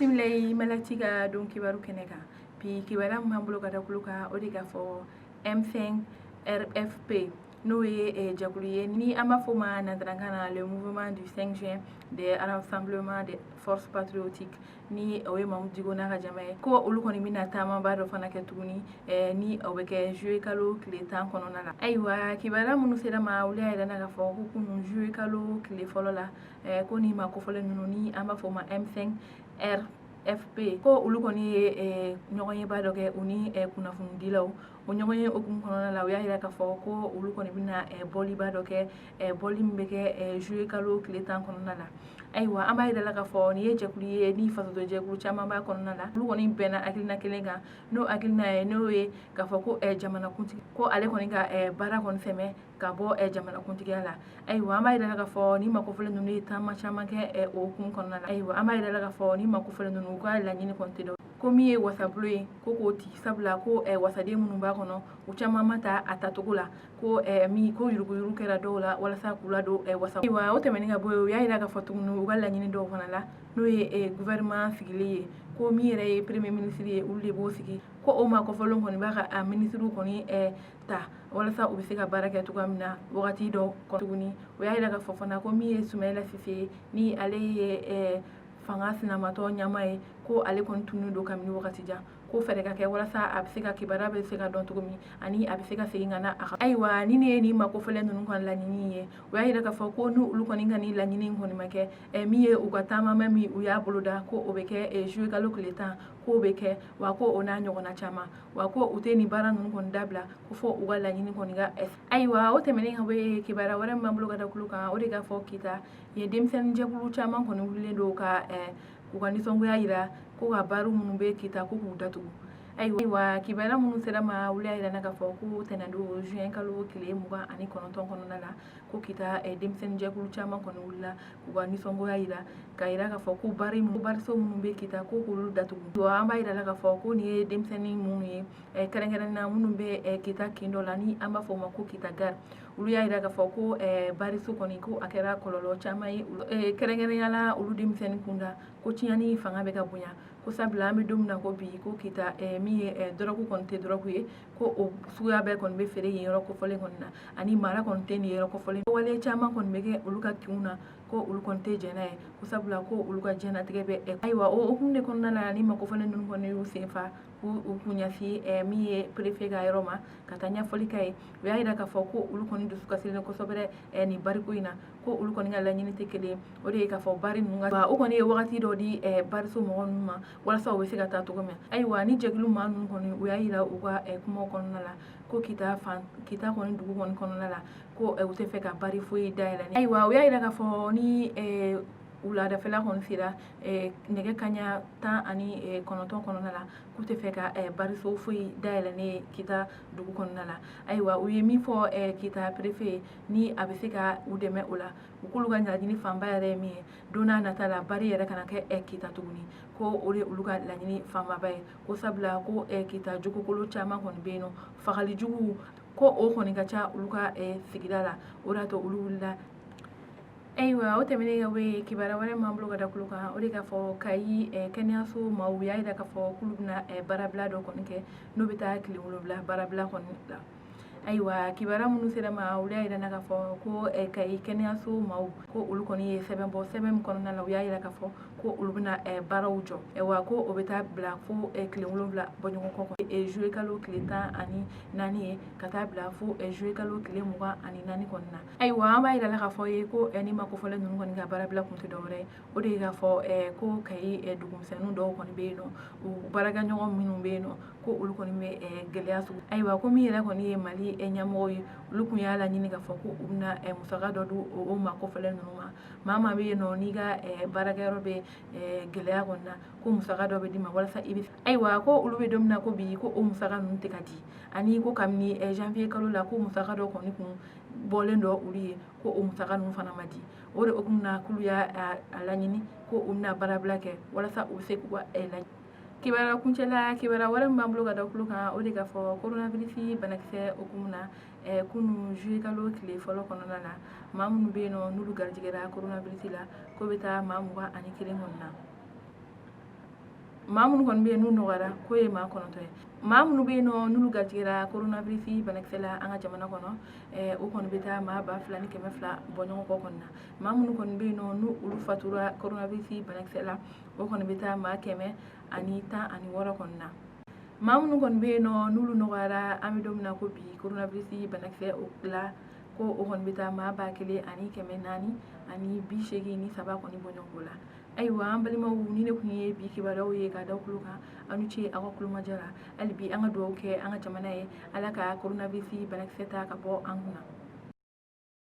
Bisimila i Malactu ka don kibaru kɛnɛ kan. Bi kibaruya min b'an bolo ka da tulo kan, o de k'a fɔ M5 RFP, n'o ye jɛkulu ye ni an b'a fɔ o ma nanzarakan na le Mouvement du 5 juin des rassemblements des forces patriotiques, ni o ye Mamudu Diko n'a ka jama ye, ko olu kɔni bɛna taamaba dɔ fana kɛ tuguni, ni o bɛ kɛ juillet kalo tile 10 kɔnɔna la. Ayiwa, kibaruya minnu sera ma, olu y'a yira k'a fɔ ko kunun juillet kalo tile fɔlɔ la, ko ni maa kofɔlen ninnu ni an b'a fɔ o ma M5 RFP, ko olu kɔni ye ɲɔgɔnyeba dɔ kɛ u ni kunnafonidilaw. O ɲɔgɔnye hukumu kɔnɔna la, u y'a yira k'a fɔ ko olu kɔni bɛna bɔliba dɔ kɛ, bɔli min bɛ kɛ juillet kalo tile 10 kɔnɔna la. Ayiwa, an b'a yira la k'a fɔ nin ye jɛkulu ye ni fasodɔn jɛkulu caman b'a kɔnɔna la. Olu kɔni bɛnna hakilina kelen kan, n'o hakilina ye n'o ye k'a fɔ ko jamanakuntigi, ko ale kɔni ka baara kɔni sɛmɛ ka bɔ jamanakuntigiya la. Ayiwa, an b'a yira la k'a fɔ ni maa kofɔlen ninnu ye taama caman kɛ o hukumu kɔnɔna la. Ayiwa, an b'a yira la k'a fɔ ni maa kofɔlen ninnu, u ka laɲini kɔni tɛ dɔ ko min ye wasabulon ye, ko k'o ci, sabula ko wasaden minnu b'a kɔnɔ, u caman ma ta a tacogo la, ko min ko yuruguyurugu kɛra dɔw la walasa k'u ladon wasa. Ayiwa, o tɛmɛnen ka bɔ yen, u y'a yira k'a fɔ tuguni u ka laɲini dɔw fana la, n'o ye gouvernement sigili ye, ko min yɛrɛ ye premier ministre ye, olu de b'o sigi, ko o maa kofɔlen kɔni b'a ka ministre kɔni ta walasa u bɛ se ka baara kɛ cogoya min na wagati dɔ kɔnɔ. Tuguni, u y'a yira k'a fɔ fana ko min ye Sumayila Sise ye, ni ale ye fanga sinamatɔ ɲɛmaa ye, ko ale kɔni tununnen don kabini wagati jan, ko fɛɛrɛ ka kɛ walasa a bɛ se ka kibaruya bɛ se ka dɔn cogo min ani a bɛ se ka segin ka na a ka. Ayiwa, ni ne ye nin maa kofɔlen ninnu ka laɲini ye, u y'a yira k'a fɔ ko ni olu kɔni ka nin laɲini kɔni ma kɛ, min ye u ka taamama min u y'a boloda ko o bɛ kɛ juillet kalo tile 10, k'o bɛ kɛ wa, ko o n'a ɲɔgɔnna caman, wa ko u tɛ nin baara ninnu kɔni dabila ko fɔ u ka laɲini kɔni ka. Ayiwa, o tɛmɛnen ka bɔ yen, kibaruya wɛrɛ min b'an bolo ka da tulo kan, o de k'a fɔ Kita yen denmisɛnnin jɛkulu caman kɔni wulilen don ka u ka nisɔngoya yira ko ka bariw minnu bɛ Kita, ko k'u datugu. Ayiwa, kibaruya minnu sera ma, olu y'a yira k'a fɔ ko tɛnɛndon juin kalo tile 29 kɔnɔna la, ko Kita denmisɛnnin jɛkulu caman kɔni wulila k'u ka nisɔngoya yira ka yira k'a fɔ ko bari bariso minnu bɛ Kita, ko k'olu datugu. Wa an b'a yira la k'a fɔ ko nin ye denmisɛnnin minnu ye, kɛrɛnkɛrɛnnenya minnu bɛ Kita kin dɔ la ni an b'a fɔ o ma ko Kita Gare, olu y'a yira k'a fɔ ko bariso kɔni, ko a kɛra kɔlɔlɔ caman ye, kɛrɛnkɛrɛnnenya la olu denmisɛnnin kunda, ko tiɲɛni fanga bɛ ka bonya, ko sabula an bɛ don min na ko bi, ko Kita min ye dɔrɔgu kɔni tɛ dɔrɔgu ye, ko o suguya bɛɛ kɔni bɛ feere yen yɔrɔ kofɔlen kɔni na, ani mara kɔni tɛ nin yɔrɔ kofɔlen. Wale caman kɔni bɛ kɛ olu ka kinw na, ko olu kɔni tɛ jɛn n'a ye, ko sabula ko olu ka diɲɛlatigɛ bɛ. Ayiwa, o hukumu de kɔnɔna la, ni maa kofɔlen ninnu kɔni y'u sen fa k'u kun ɲɛsin min ye préfet ka yɔrɔ ma ka taa ɲɛfɔli k'a ye. U y'a yira k'a fɔ ko olu kɔni dusu kasilen kosɛbɛ nin bariko in na, ko olu kɔni ka laɲini tɛ kelen, o de ye k'a fɔ bari ninnu ka o kɔni ye wagati dɔ di bariso mɔgɔ ninnu ma walasa u bɛ se ka taa cogo min. Ayiwa, ni jɛkulu maa ninnu kɔni, u y'a yira u ka kumaw kɔnɔna la ko Kita fan Kita kɔni dugu kɔni kɔnɔna la, ko u tɛ fɛ ka bari foyi dayɛlɛ. Ayiwa, u y'a yira k'a fɔ ni wuladafɛla kɔni sera nɛgɛ kaɲa 19 kɔnɔna la, k'u tɛ fɛ ka bariso foyi dayɛlɛ ne Kita dugu kɔnɔna la. Ayiwa, u ye min fɔ Kita préfet, ni a bɛ se ka u dɛmɛ o la, u k'olu ka laɲini fanba yɛrɛ ye min ye, don n'a nata la bari yɛrɛ kana kɛ Kita tuguni, ko o de olu ka laɲini fanbaba ye, ko sabula ko Kita jogokolo caman kɔni bɛ yen nɔ, fagali jugu ko o kɔni ka ca olu ka sigida la, o de y'a to olu wulila. Ayiwa, o tɛmɛnen ka bɔ yen, kibaruya wɛrɛ min b'an bolo ka da tulo kan, o de k'a fɔ Kayi kɛnɛyaso maaw y'a yira k'a fɔ k'olu bɛna baarabila dɔ kɔni kɛ, n'o bɛ taa tile 7 baarabila kɔni la. Ayiwa, kibaruya minnu sera ma, olu y'a yira k'a fɔ ko Kayi kɛnɛyaso maaw, ko olu kɔni ye sɛbɛn bɔ. Sɛbɛn min kɔnɔna la, u y'a yira k'a fɔ ko olu bɛna baaraw jɔ, wa ko o bɛ taa bila fo tile 7 bɔɲɔgɔn kɔ, juillet kalo tile 14 ye, ka taa bila fo juillet kalo tile 24 kɔni na. Ayiwa, an b'a yira la k'a fɔ ye ko ni ma kofɔlen ninnu kɔni ka baarabila kun tɛ dɔwɛrɛ ye, o de ye k'a fɔ ko Kayi dugumisɛnnin dɔw kɔni bɛ yen nɔ, u baarakɛɲɔgɔn minnu bɛ yen nɔ, ko olu kɔni bɛ gɛlɛya sugu. Ayiwa, ko min yɛrɛ kɔni ye Mali ɲɛmɔgɔw ye, olu kun y'a laɲini k'a fɔ ko u bɛna musaka dɔ di o maa kofɔlen ninnu ma. Maa maa bɛ yen nɔ n'i ka baarakɛyɔrɔ bɛ gɛlɛya kɔni na, ko musaka dɔ bɛ d'i ma walasa i bɛ. Ayiwa, ko olu bɛ don min na ko bi, ko o musaka ninnu tɛ ka di, ani ko kabini janvier kalo la, ko musaka dɔ kɔni kun bɔlen dɔ olu ye, ko o musaka ninnu fana ma di. O de hukumu na, k'olu y'a laɲini ko u bɛna baarabila kɛ walasa u bɛ se k'u ka laɲini. Kibaruya kuncɛla, kibaruya wɛrɛ min b'an bolo ka da tulo kan, o de k'a fɔ coronavirus banakisɛ hukumu na, kunun juillet kalo tile fɔlɔ kɔnɔna la, maa minnu bɛ yen nɔ n'olu garijɛgɛra coronavirus la, k'o bɛ taa maa 21 kɔni na. Maa minnu kɔni bɛ yen n'u nɔgɔyara, k'o ye maa 9 ye. Maa minnu bɛ yen nɔ n'olu garijɛgɛra coronavirus banakisɛ la an ka jamana kɔnɔ, o kɔni bɛ taa maa 2200 bɔ ɲɔgɔn kɔ kɔni na. Maa minnu kɔni bɛ yen nɔ n'u olu fatura coronavirus banakisɛ la, o kɔni bɛ taa maa 116 kɔni na. Maa minnu kɔni bɛ yen nɔ n'olu nɔgɔyara, an bɛ don min na ko bi, coronavirus banakisɛ o la, ko o kɔni bɛ taa maa 1483 kɔni bɔ ɲɔgɔn kɔ la. Ayiwa, an balimaw, ni ne tun ye bi kibaruyaw ye ka da tulo kan. Aw ni ce aw ka kulomajɔ la. Hali bi, an ka dugawu kɛ an ka jamana ye, Ala ka coronavirus banakisɛ ta ka bɔ an kunna.